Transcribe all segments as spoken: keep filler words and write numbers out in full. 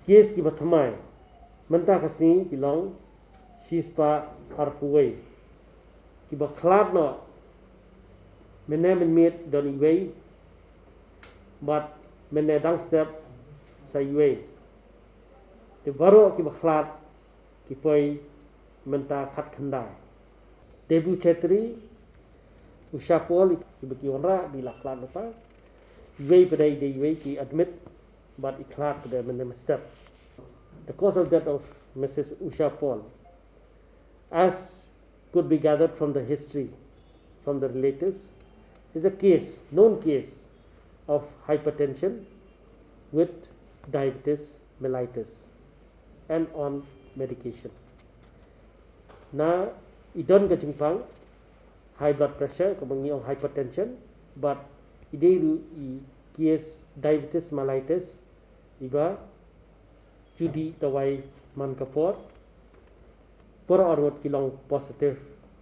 Case kiba thymmai mynta ka sngi ki long shispah arphew wei. Kiba khlad noh mynne mynmiet don iwei bad mynne dang step sa iwei. Te baroh kiba khlad ki poi mynta khatkhyndai. Debu Chetri, Usha Paul, kiba ki wanrah ba i la khlad lypa. Iwei pat i dei iwei ki admit bad i khlad pat mynne mynstep. The cause of death of Missus Usha Paul, as could be gathered from the history, from the relatives, is a case, known case of hypertension with diabetes mellitus and on medication. Na i don ka jingpang high blood pressure, kaba ngi ong hypertension, bad i dei ruh i case diabetes mellitus, iba judi dawai man ka por. Por arngut ki long positive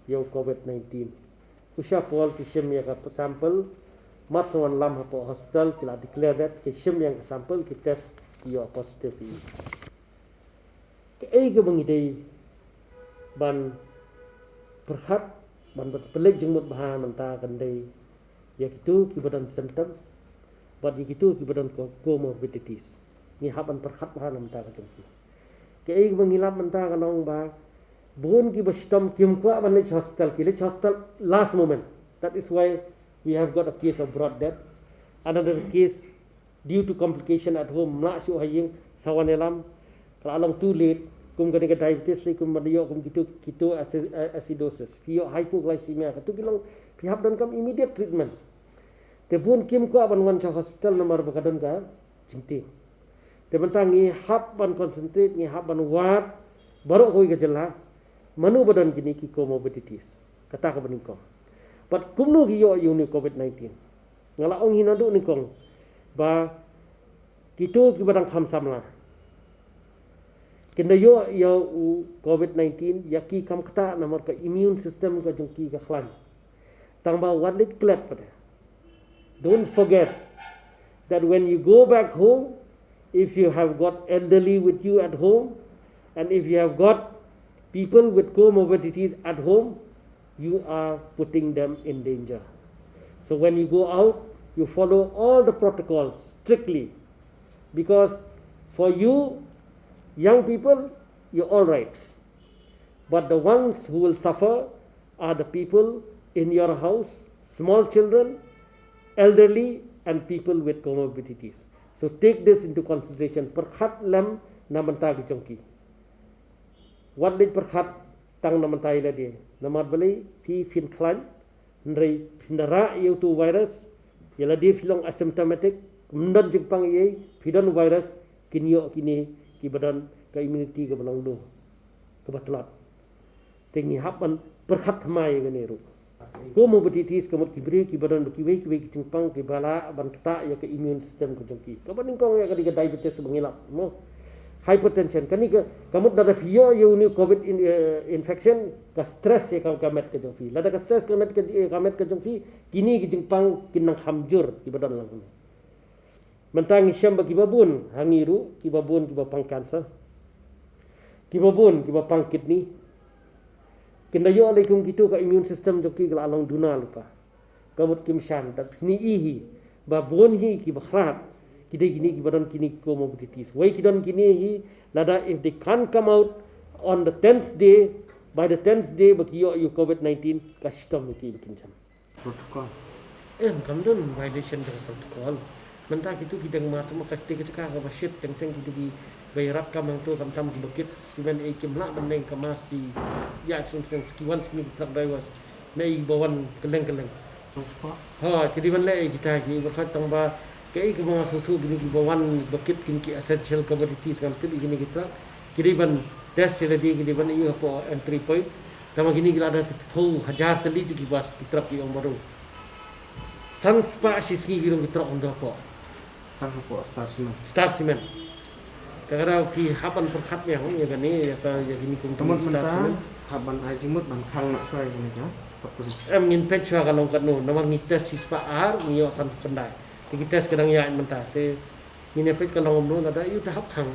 ïa u covid nineteen. Usha Paul ki shim ïa ka sample, mat sa wan lam hapoh hospital, ki la declare dead, ki shim ïa ka sample, ki test, ki ïoh positive hi. Kaei kaba ngi dei ban pyrkhat, ban, ban pynleit jingmut bha mynta kan dei ïa kito kiba don symptom bad ïa kito kiba don co-, comorbidities. Ngi hap ban pyrkhat bha na mynta ka jong ki. Kaei kaba ngi lap mynta ka long ba bun kiba shitom kim kwah ban leit hospital, ki leit hospital last moment. That is why we have got a case of broad death. Another case due to complication at home, mlah shuh ha ïing, sa wan ïalam, ka la long too late, kum kane ka diabetes lei, kum ban ïoh kum keto, ketoacidosis, phi ïoh hypoglycemia, kato ki long phi hap donkam immediate treatment. Te bun kim kwah ban wan sha hospital namar ba ka don ka jingtieng. Te mynta ngi hap ban concentrate, ngi hap ban wad baroh kawei ka jylla, mano ba don kine ki comorbidities, kata kaba nyngkong. Bad kumno ki ïoh ïa une u covid nineteen. Nga la ong hi naduh nyngkong ba kito kiba dang kham samla kin da ïoh ïa u covid nineteen, ïa ki kam ktah namar ka immune system ka jong ki ka khlaiñ. Tang ba wat leit klet pat. Don't forget that when you go back home, if you have got elderly with you at home, and if you have got people with comorbidities at home, you are putting them in danger. So when you go out, you follow all the protocols strictly, because for you, young people, you're all right. But the ones who will suffer are the people in your house, small children, elderly, and people with comorbidities. So take this into consideration. Pyrkhat lem na bynta ki jong ki. Wat leit pyrkhat tang na bynta ïa lade. Namar balei phi phin khlaiñ, hynrei phin da rah ïa uto u virus, ïa lade phi long asymptomatic, ym don jingpang ei ei, phi don u virus, kin ïoh kine kiba don ka immunity kaba long low, kaba tlot. Te ngi hap ban pyrkhat thymmai ïa kane ruh. Comorbidities ka mut ki briew kiba don ba kiwei kiwei ki jingpang kiba lah ban ktah ïa ka immune system ka jong ki. Kaba nyngkong ïa ka dei ka diabetes ba ngi lap, mo. Hypertension, kane ka, ka mut lada phi ïoh ïa une u covid in-, eh, infection, ka stress ïa ka, ka met ka jong phi. Lada ka stress ka met ka, eh, ka met ka jong phi, kine ki jingpang kin nang kham jur kiba don lang kumne. Mynta ngi shem ba kiba bun ha ngi ruh, kiba bun kiba pang cancer, kiba bun kiba pang kidney, kin da ïoh lei kum kito ka immune system jong ki ka la long duna lypa. Ka mut kim shan, da phin ïohi hi ba bun hi kiba khlad ki dei kine kiba don kine ki comorbidities. Wei ki don kine hi, lada if they can't come out on the tenth day, by the tenth day ba ki ïoh ïa u covid nineteen, ka shitom ïa ki ba kin jan. Protocol. Em, kam don violation jong protocol. Mynta kito ki dang mask, ma ka state ka jaka kaba shit, teng teng kito kiba ïarap kam hangto, kam tam kiba kit, simen ei kim lah ban leh ka mask, ki ïa action teng ki wan sini ki truck drivers. Mei ba wan kylleng kylleng. Tang spah. Ha, ki dei ban leh ei kita ki, ba khat tang ba kaei kaba nga sngewthuh kine kiba wan ba kit kine ki essential commodities ngam tip ei kine ki truck. Ki dei ban test ïa lade, ki dei ban ïoh hapoh entry point. Tang ba kine ki la da ki phew hajar tylli te ki bus ki truck ki ong baroh. San spah shi sngi ki rung ki truck ong da hapoh. Tang hapoh Star Cement. Star Cement. Ka kadaw ki hap ban pyrkhat ïa hong ïa kane ïa ka ïa kine kum Ka mut Star mynta Cement. Hap ban ai jingmut ban khang noh shuwa ïa kane ka. Hap ban Em ngin peit shuwa ka long katno, namar ngi test shi spah ar, ngi ïoh san phew khyndai. Te ki test ka dang ïaid mynta. Te ngin ïa peit ka long kumno, lada ïoh te hap khang.